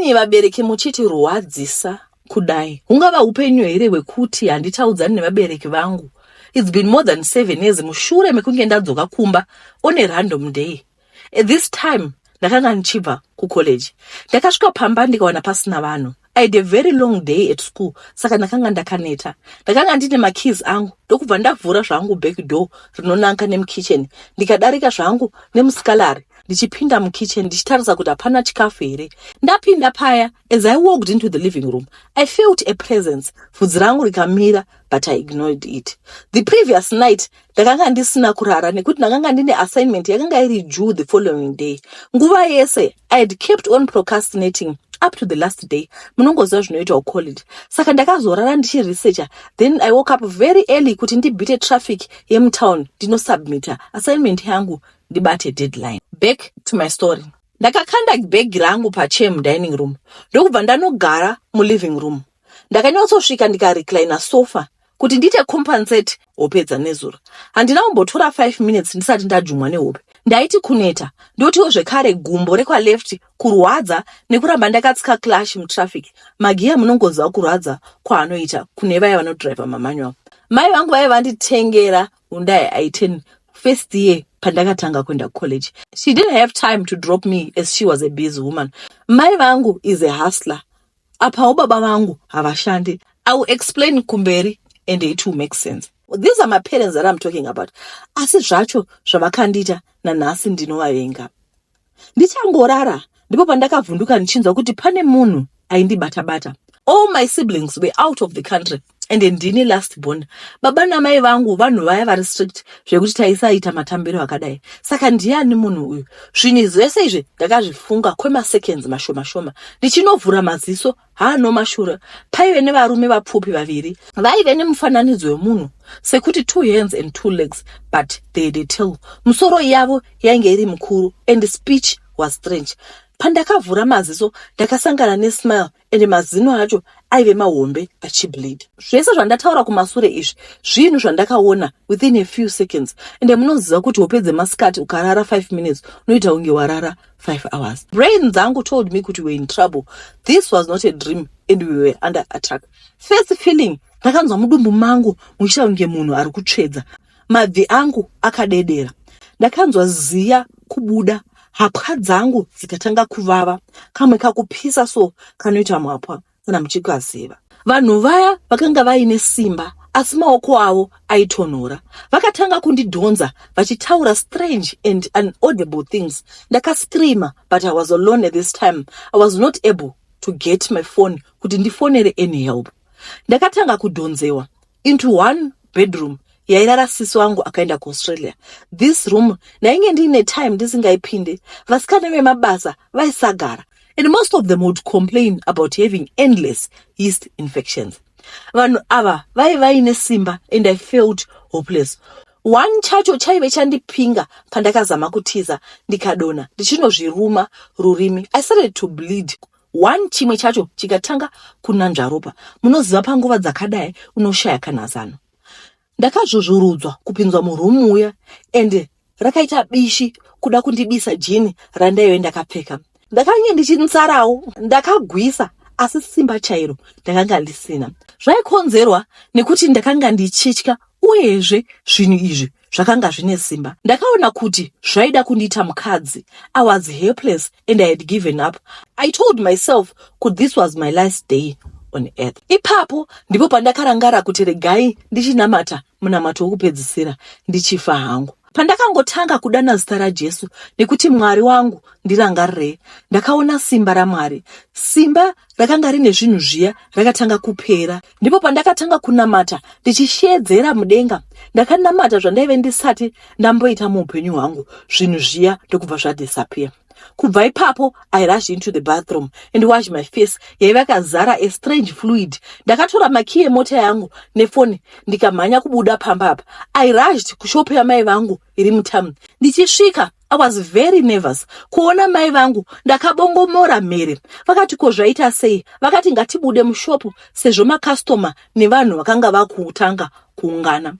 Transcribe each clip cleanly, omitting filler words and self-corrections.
Wani vabereki muchitirwadzisa kudai? Hungava upenyu here hwekuti handitaudzani nevabereki vangu? It's been more than 7 years mushure mekunge ndadzoka kumba on a random day. At this time ndakanga ndichibva kucollege. Ndakasvika pamba ndikawana pasina vanhu. I had a very long day at school, saka ndakanga ndakaneta. Ndakanga ndine makeys angu, ndokubva ndavhura zvangu back door rinonanga nemukitchen, ndikadarika zvangu nemuscullery ndichipinda mukitchen ndichitarisa kuti hapana chikafu here. Ndapinda paya, as I walked into the living room, I felt a presence. Bvudzi rangu rikamira, but I ignored it. The previous night ndakanga ndisina kurara nekuti ndakanga ndine assignment yakanga iri due the following day. Nguva yese I had kept on procrastinating up to the last day. Munongoziva zvinoita kucollege. Saka ndakazorara ndichiresearcha, then I woke up very early kuti ndibhite traffic yemutown, ndinosubmita assignment yangu, ndibate deadline. Back to my story. Ndakakanda bhegi rangu pachair mudining room, ndokubva ndanogara muliving room. Ndakanyatsosvika ndikareclina sofa kuti ndiite compensate hope dzanezuro. Handina kumbotora 5 minutes ndisati ndajumwa nehope. Ndaiti kuneta, ndotiwo zvekare gumbo rekwaleft kurwadza nekuramba ndakatsika clutch mutraffic. Magiya munongoziva kurwadza kwaanoita kune vaya vanodhiraivha mamanual. Mai vangu vaiva vanditengera Hyundai i10 first year pandakatanga kuenda kucollege. She didn't have time to drop me as she was a busy woman. Mai vangu is a hustler, apawo baba vangu havashandi. I will explain kumberi and it will make sense. These are my parents that I'm talking about. Asi zvacho zvavakandiita, nanhasi ndinovavenga. Ndichangorara ndipo pandakavhunduka ndichinzwa kuti pane munhu aindibata-bata. All my siblings were out of the country and ndini last born. Baba namai vangu vanhu vaya vari strict zvekuti taisaita matambiro akadai. Saka ndiani munhu uyu? Zvinhu zvese izvi ndakazvifunga kwemaseconds mashoma shoma. Ndichinovhura maziso, haano mashure, paive nevarume vapfupi vaviri vaive nemufananidzo wemunhu, sekuti two hands and two legs, but they had a tail. Musoro yavo yainge iri mukuru and speech was strange. Pandakavhura maziso, ndakasangana nesmile and mazino acho aive mahombe achibleed. Zvese zvandataura kumasure izvi zvinhu zvandakaona within a few seconds, ende munoziva kuti hope dzemasikati ukarara 5 minutes unoita kunge warara 5 hours. Brain dzangu told me kuti we in trouble. This was not a dream and we were under attack. First feeling, ndakanzwa mudumbu mangu muchiita kunge munhu ari kutsvedza. Mabvi angu akadedera. Ndakanzwa ziya kubuda, hapwa dzangu dzikatanga kuvava, kamwe kakupisa so kanoita mwapwa kana muchikaziva. Vanhu vaya vakanga vaine simba, asi maoko avo aitonhora. Vakatanga kundidhonza vachitaura strange and unaudible things. Ndakascreama, but I was alone at this time. I was not able to get my phone kuti ndifonere any help. Ndakatanga kudhonzewa into one bedroom yairara sisi wangu akaenda kuAustralia. This room ndainge ndiine time ndisingaipinde. Vasikana vemabasa vaisagara and most of them would complain about having endless yeast infections. Vanhu ava vai vaine simba and I felt hopeless. One chacho chaive chandipinga pandakazama kutiza, ndikadonha ndichinozviruma rurimi. I started to bleed. One chimwe chacho chikatanga kunanzva ropa. Munoziva panguva dzakadai unoshaya kana zano. Ndakazvuzvurudzwa kupinzwa murumu uya and rakaita bishi kuda kundibisa jini randaive ndakapfeka. Ndakange ndichinzarawo. Ndakagwisa, asi simba chairo ndakanga ndisina. Zvaikonzerwa nekuti ndakanga ndichitya, uyezve zvinhu izvi zvakanga zvine simba. Ndakaona kuti zvaida kundiita mukadzi. I was helpless and I had given up. I told myself kuti this was my last day on earth. Ipapo ndipo pandakarangara kuti regai ndichinamata munamato wokupedzisira ndichifa hangu. Pandakangotanga kudana zita raJesu nekuti, "Mwari wangu, ndirangarirei," ndakaona simba raMwari. Simba rakanga rine zvinhu zviya rakatanga kupera. Ndipo pandakatanga kunamata ndichishedzera mudenga. Ndakanamata zvandaive ndisati ndamboita muupenyu hwangu. Zvinhu zviya ndokubva zvadisappear. Kubva ipapo I rushed into the bathroom and wash my face yaiva yakazara a strange fluid. Ndakatora makiyi emota yangu nefoni, ndikamhanya kubuda pamba apa. I rushed kushopu yamai vangu iri mutauni. Ndichisvika, I was very nervous. Kuona mai vangu, ndakabongomora mhere. Vakati, "Ko zvaita sei?" Vakati ngatibude mushopu sezvo makastoma nevanhu vakanga vakutanga kuungana.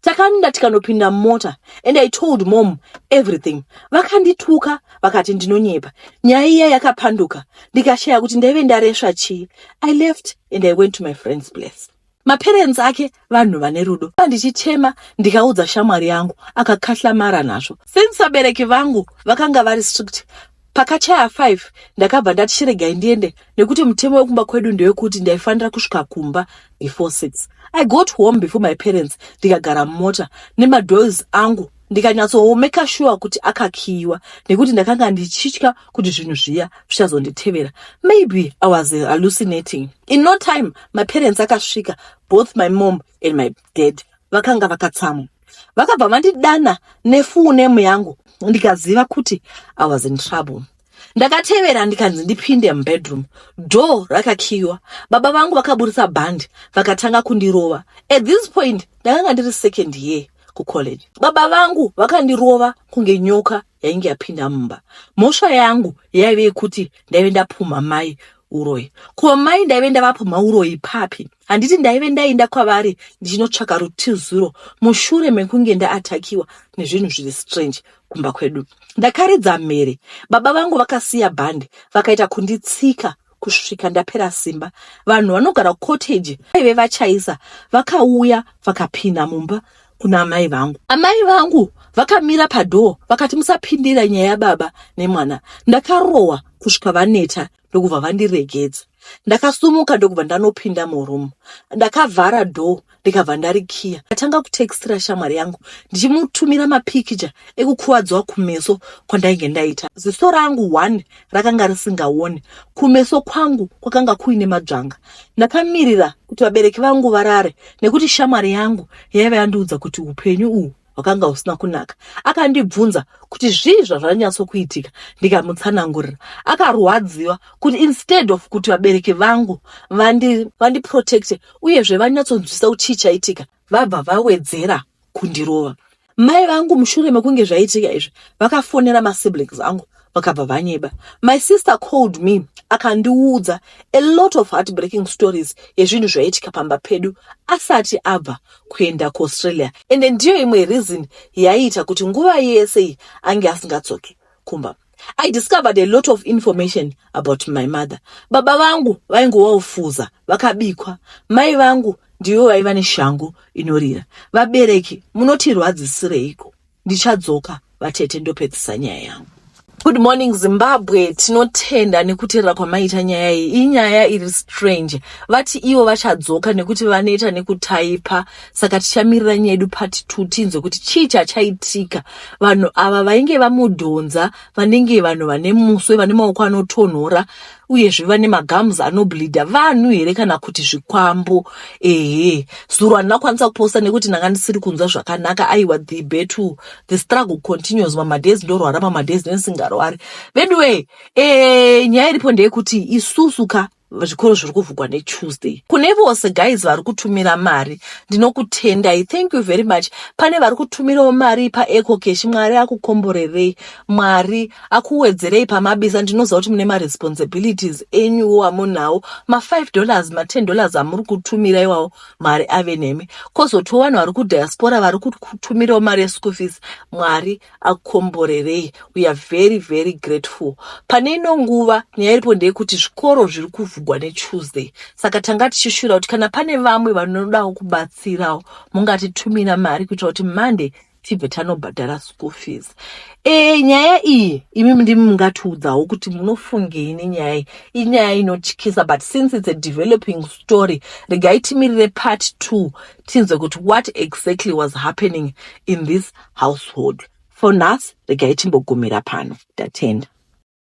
Takaenda tikanopinda mumota and I told mom everything. Vakandituka vakati ndinonyepa. Nyaya iya yakapanduka ndikashaya kuti ndaive ndaresva chii. I left and I went to my friend's place. Maparents ake vanhu vane rudo. Ndichichema ndikaudza shamwari yangu akakahlamara nazvo. Since vabereki vangu vakanga vari strict pakachaya 5 ndakabva ndati chiregai ndiende nekuti mutemo wekumba kwedu ndewekuti ndaifanira kusvika kumba before 6. I got home before my parents ndikagara mumota nemadoors angu ndikanyatsomeka sure kuti akakiyiwa nekuti ndakanga ndichitya kuti zvinhu zviya zvichazonditevera. Maybe I was hallucinating. In no time my parents akasvika, both my mom and my dad vakanga vakatsamwa. Vakabva vandidana nefull name yangu ndikaziva kuti I was in trouble. Ndakatevera ndikanzi ndipinde mubedroom. Door rakakiyiwa. Baba vangu vakaburitsa bhandi vakatanga kundirova. At this point ndakanga ndiri second year kucollege. Baba vangu vakandirova kunge nyoka yainge yapinda mumba. Mhosva yangu yaive yekuti ndaive ndapumha mai uroyi. Ko mai ndaive ndavapumha uroyi papi? Handiti ndaive ndaenda kwavari ndichinotsvaka rutiziro mushure mekunge ndaatakiwa nezvinhu zviri strange kumba kwedu. Ndakaridza mhere. Baba vangu vakasiya bhandi vakaita kunditsika kusvika ndapera simba. Vanhu vanogara kucottage vaive vachaisa vakauya vakapinda mumba kuna amai vangu. Amai vangu vakamira padhoo vakati musapindira nyaya yababa nemwana. Ndakarohwa kusvika vaneta ndokubva vandiregedza. Ndakasumuka ndokubva ndanopinda muroom. Ndakavhara dhoo ndikabva ndarikiya. Ndatanga kutextira shamwari yangu ndichimutumira mapikicha ekukuvadzwa kumeso kwandainge ndaita. Ziso rangu one rakanga risingaoni. Kumeso kwangu kwakanga kuine madzvanga. Ndakamirira kuti vabereki vangu varare nekuti shamwari yangu yaiva yandiudza kuti upenyu uhu hwakanga husina kunaka. Akandibvunza kuti zvii zvazvanyatsokuitika ndikamutsanangurira. Akarwadziwa kuti instead of kuti vabereki vangu vandiprotecte vandi uyezve vanyatsonzwisa kuti chii chaitika, vabva vawedzera kundirova. Mai vangu mushure mekunge zvaitika izvi vakafonera masiblings angu vakabva vanyeba. My sister called me akandiudza a lot of heartbreaking stories yezvinhu zvaiitika pamba pedu asati abva kuenda kuAustralia. Ende ndiyo imwe reason yaiita kuti nguva yese iyi ange asingadzoki kumba. I discovered a lot of information about my mother. Baba vangu vaingovafuza vakabikwa. Mai vangu ndivo vaiva neshangu inorira. Vabereki munotirwadzisireiko? Ndichadzoka vatete ndopedzisa nyaya yangu. Good morning Zimbabwe, tinotenda nekuteerera kwamaita nyaya iyi. Inyaya iri strange. Vati ivo vachadzoka nekuti vanoita nekutaipa, saka tichamirira nyaya yedu part 2 tinzwe kuti chii chachaitika. Vanhu ava vainge vamudhonza vanenge vanhu vane muswe, vane maoko anotonhora uyezve vane magums anobleeda. Vanhu here kana kuti zvikwambo? Ehe, zuro handina kukwanisa kuposta nekuti ndanga ndisiri kunzwa zvakanaka. Aiwa, the battle, the struggle continues. Mamadays ndorwara, mamadays ndisingarwari. Veduwe, nyaya iripo ndeyekuti isusu ka zvikoro zviri kuvhurwa neTuesday. Kune vose guys vari kutumira mari, ndinokutendai, thank you very much. Pane vari kutumirawo mari paEcoCash, Mwari akukomborerei, Mwari akuwedzerei pamabisa. Ndinoziva kuti mune maresponsibilities enyuwo amunawo, ma5 dollars, ma10 dollars amuri kutumira iwawo, Mwari ave nemi. Kwozotiwo vanhu vari kudiaspora vari kutumirawo mari yeschool fees, Mwari akukomborerei. We are very very grateful. Pane ino nguva nyaya iripo ndeyekuti zvikoro zviri kuvhurwa neTuesday, saka tanga tichishura kuti kana pane vamwe vanodawo kubatsirawo mungatitumira mari kuitira kuti Monday tibve tanobhadhara school fees. Nyaya iyi imi ndimi mungatiudzawo kuti munofungei nenyaya iyi. Inyaya inotyisa, but since it's a developing story, regai timirire part 2 tinzwe kuti what exactly was happening in this household. For nhasi regai timbogumira pano. Ndatenda.